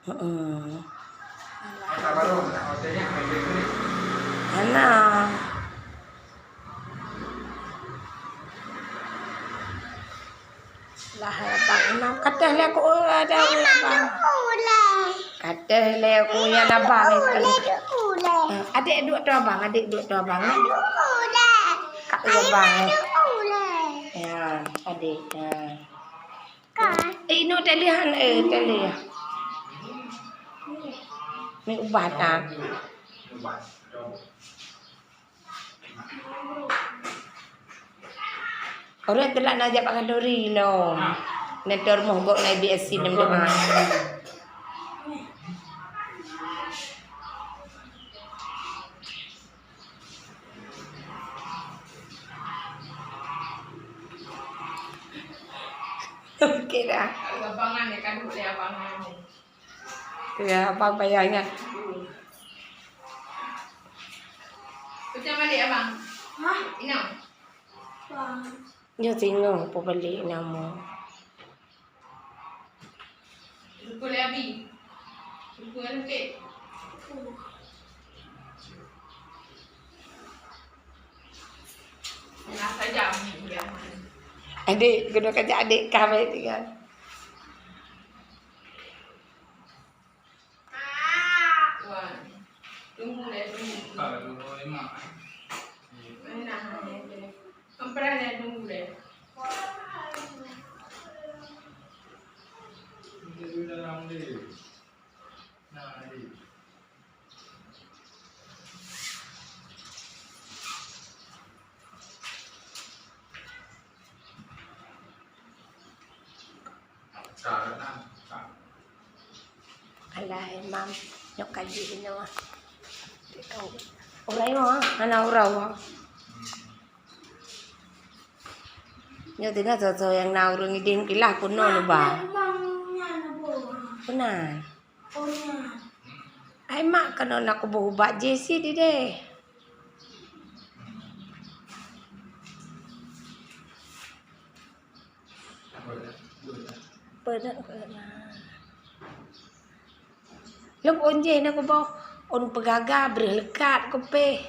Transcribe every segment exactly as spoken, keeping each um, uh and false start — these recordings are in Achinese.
Heeh. Hana. Lah, abang Imam. Kateh lé ku, ada abang. Kateh lé ku, ya, abang. Ha, adek duek tu abang, adek duek tu abang. Kak abang. Ya, adek. Ya. Eh, inoe teulihan, eh, teulihan. Ni ubat, ah. Orang telat najak bak kanduri lom. Nanti rumoh gok na B S C nem doa. Okey dah. Abangan dia, kandung dia abangan dia. Ya, abang payah ingat. Pecah balik, abang. Hah? Inang. Bang. Nyoe singoh peubalek nama. Rupa lé Abi. Rupa lé Kek. Nah, saja Abi dia. Adik, kena kerja adik kami tinggal. Wan, tunggu lé, tunggu. Ka dua puluh lima, eh. Mana, eh, eh. Kempreh lé, tunggu lé. Di dalam dia. Nah, dia. Alah, Imam, nyoe kaji inoe. Uroe nyoe, hana uroe. Nyoe tinggai soe-soe nyang na ureueng idin kilah keunoe neuba. Peue nan. Ai mak keunoe na kuboh ubat J C dideh. Peue nan, peue nan. Lom ôn jih na kuboh, ôn peugaga breuh leukat kupéh.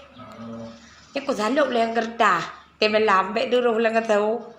Nyan kusalôb lé ngon geureutah, teumalam bèk duroh lam gasoe.